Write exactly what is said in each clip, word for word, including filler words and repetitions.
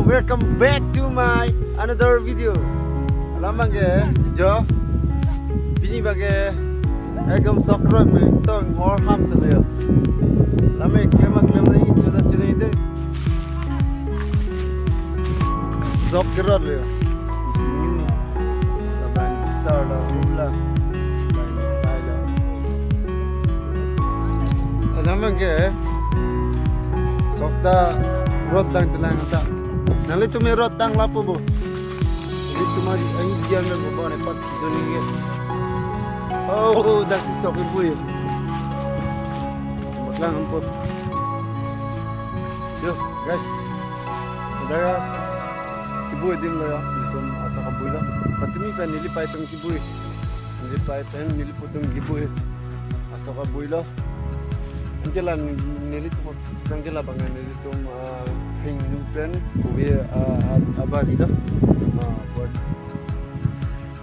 Welcome back to my another video. Alam abangke jo, pini abangke ekdom sok roi me tong hor ham sele. Alam ke klem klem nangji, chuda chune de. Sok kerot le. Hmm. Laban besar la, hula. Lain, lain la. Alam abangke sok ta rot lang telang ta. Nanglitum rot tang lapu bo. Nanglitum ari ai dian dan bo ne pat doni ke. Oh, dak sok ibu ya. Baklang ampun. Yo, guys. Ada ya. Kibui adim lo ya. Nelitum aso kabui lo. Patumi pen neli pai pen kibui. Neli pai pen neli pu atum kibui. Aso kabui lo. Anke la nelitum, anke la abang nelitum, ah, phingnu pen kove, ah, ah, abari lo. Ah, buat.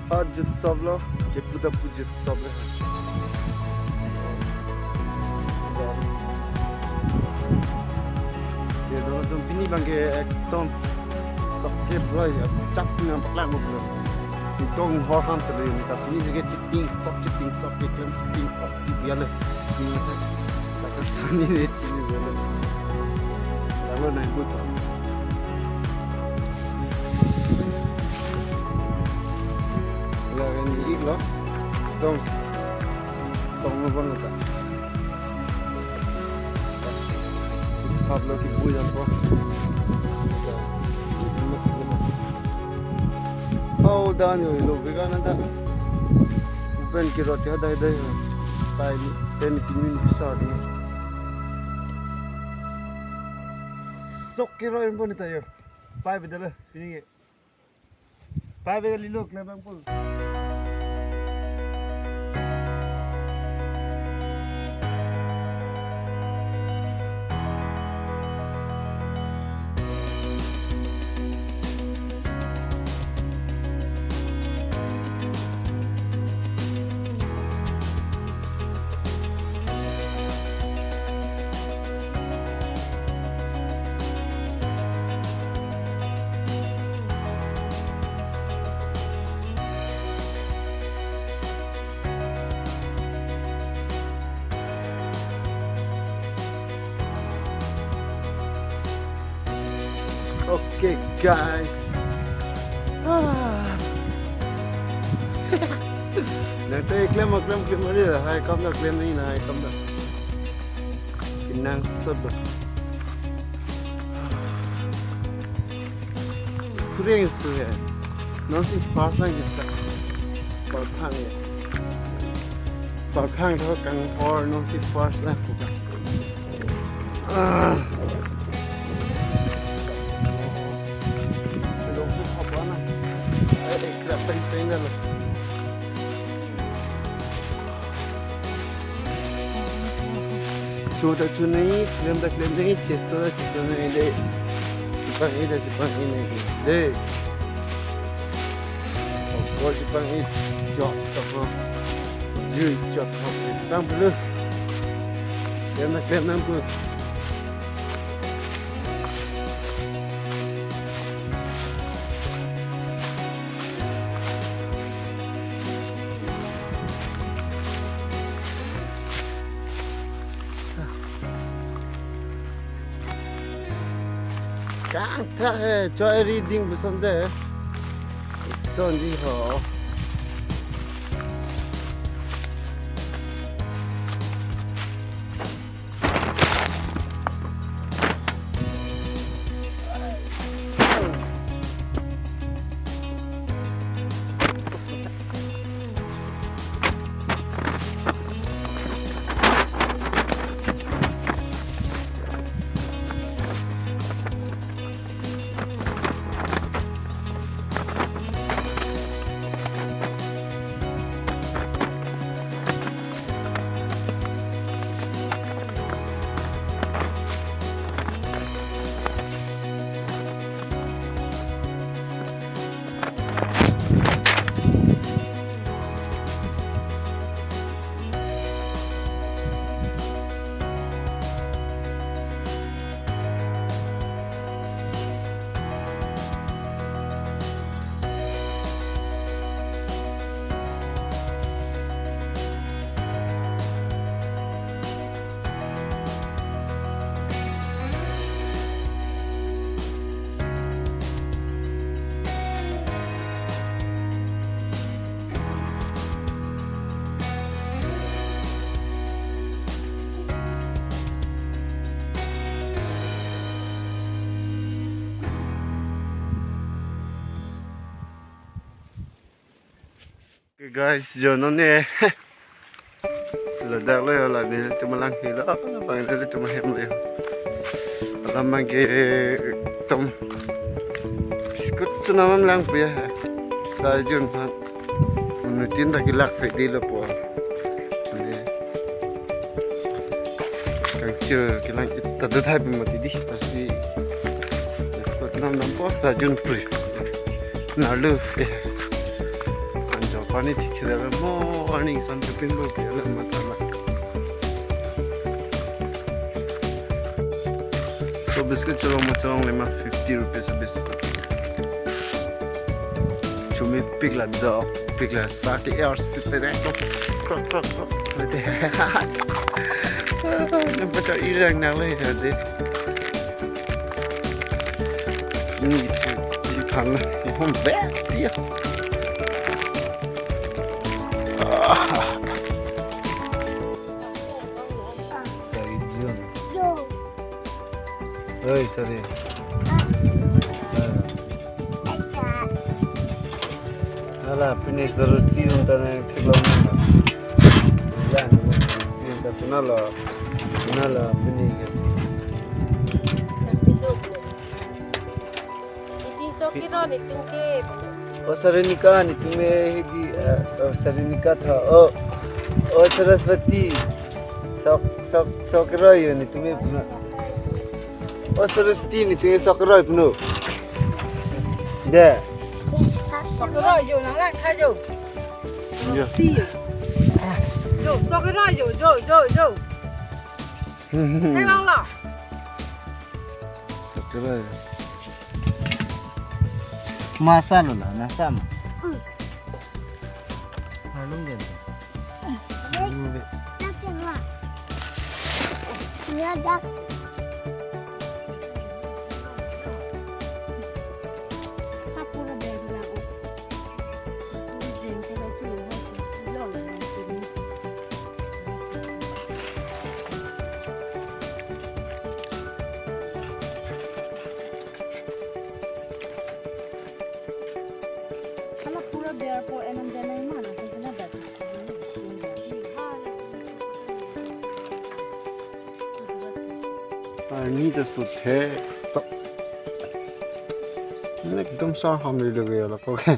Ah, jutsop lo, kepu ta pu jutsop lo. Ke dono tum pini abangke ekdom sok keroi ya, chak nang paklang mo lo. Tong hor ham sele ni, ta pini ke chiting, sok chiting, sok keklem chiting, sok di biale. Ini ta, ta sani ne chini biale. Lalu naik motor. Laga ni ik lo. Tong. Tong lo bang ta. Pablo kibui jam po. Oh, dan yo lo vega na da. Pen kerot ya dai dai. Pai pen kinin bisa ni. Sok kerot yang pun ita yo. Pai bedala, pini ke. Pai beda lilo klem abang pul. Okay, guys. Ah. Nang te klem, klem, klem, klem, hai kam da klem ni, hai kam da. Kenangsot do. Kureng su ya. Non si first lang kita. Parphang ya. Parphang tho kang or non si first lang buka. Ah. Belum tu apa na? Eh, eh, kelihatan trainer lah. Cho ta cho nangji, klem ta klem nangji, chesto ta chesto nangji de. Chepang-i ta chepang-i nangji de. Of course, chepang-i chok chok ho. Jui chok ho. Tang pelu. Klem ta klem nang pu. Kangthak he, choi ri ding puson de. Son di ho. Guys, jo non ne. Ladak lo yo, la nelitum alang helo, bang nelitum ahem lo yo. Alam bang ke tom biscuit chenam lang puya. Sajun han. Menu tin ta kelak sai dilo po. Ne. Kangchir kelang kita do thai pun mati di, pasti biscuit nam nam po sajun pui. Nalu, eh. Anjo pani thik kheda mo morning sun chupin bo pia la mata la. So biscuit cholong mo cholong lema fifty rupees a biscuit. Chumi pik la do, pik la sa ke air sip de krok krok krok. Lete. Nang pacha irang nang le de. Ni ji phan na. Hom be dia. Sorry, Jun. Oi, sorry. Ala, pini terus cium tanah kelong. Lan, cium tak kenal lo. Kenal lo, pini ke. Iti so kiro netum ke. O Sarinika, netum me hidi, eh, o Sarinika tha. O, o Saraswati. Sok, sok, sok kiro yo netum me puna. O Saraswati, netum me sok kiro puna. De. Sok kiro yo, nang lang tha yo. Yo. Si. Yo, sok kiro yo, yo, yo, yo. Hai lang la. Sok kiro yo. Masa lo la, nasa ma. Hmm. Halung gen. Halung gen. Nasa ma. Iya, dak. Hala pura biar po enam janai mana, kena dat. Ani ta sut he, sap. Ekdom sa ham le lage la ko ke.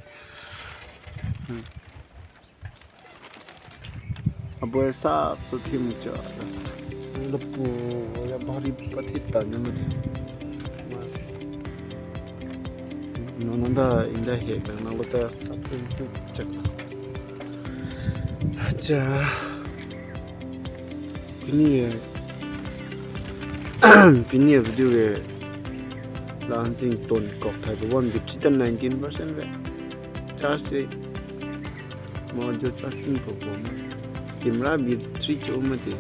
Abo sap so thim cha. Lapu ya bhari pathit ta ni mati. Nononda inda he ka na lota sap thim tu chak. Acha. Pini ya. Pini ya video ke la-an si ingtonkok thai ko, one battery ta nineteen percent ve. Charge si. Mo jo charging ko ko ma. Camera battery cho mati.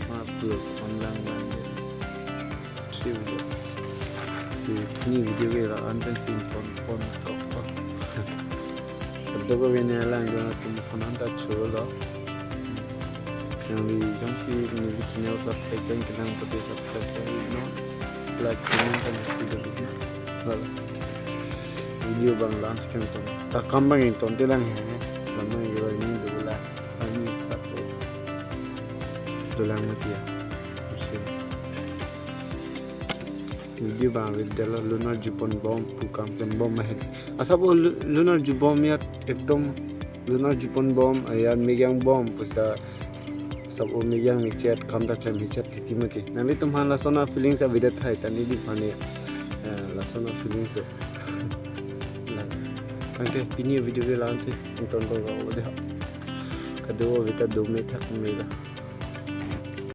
Ma plug on lang lang. Battery video. Si ni video ke la-an pen si ingtonkok. Tabdo ko bene lang jo na tum konan ta cholo. Yang di jong si ni channel subscribe kan kenang pati subscribe kan no. Like, comment, and share the video. Lalo. Video bang lans kan ton. Ta kam bang ingtonte lang he. Lam bang yo ini dulu la. Kami satu. Dolang mati ya. Kursi. Video bang video la lunar jupon bom, pu kam klem bom mah. Asa bo lu-, lunar jubom ya ekdom lunar jupon bom, ya megang bom, pusta sap o megang ni chat, kam ta klem hi chat titi mati. Nanglitum aphan lason a feelings avedet hai, ta neli aphan ni, eh, lason a feelings do. La. Tangte pini video ke la-an si, ingtonkok lo de. Kado-kave ta do me thak me la.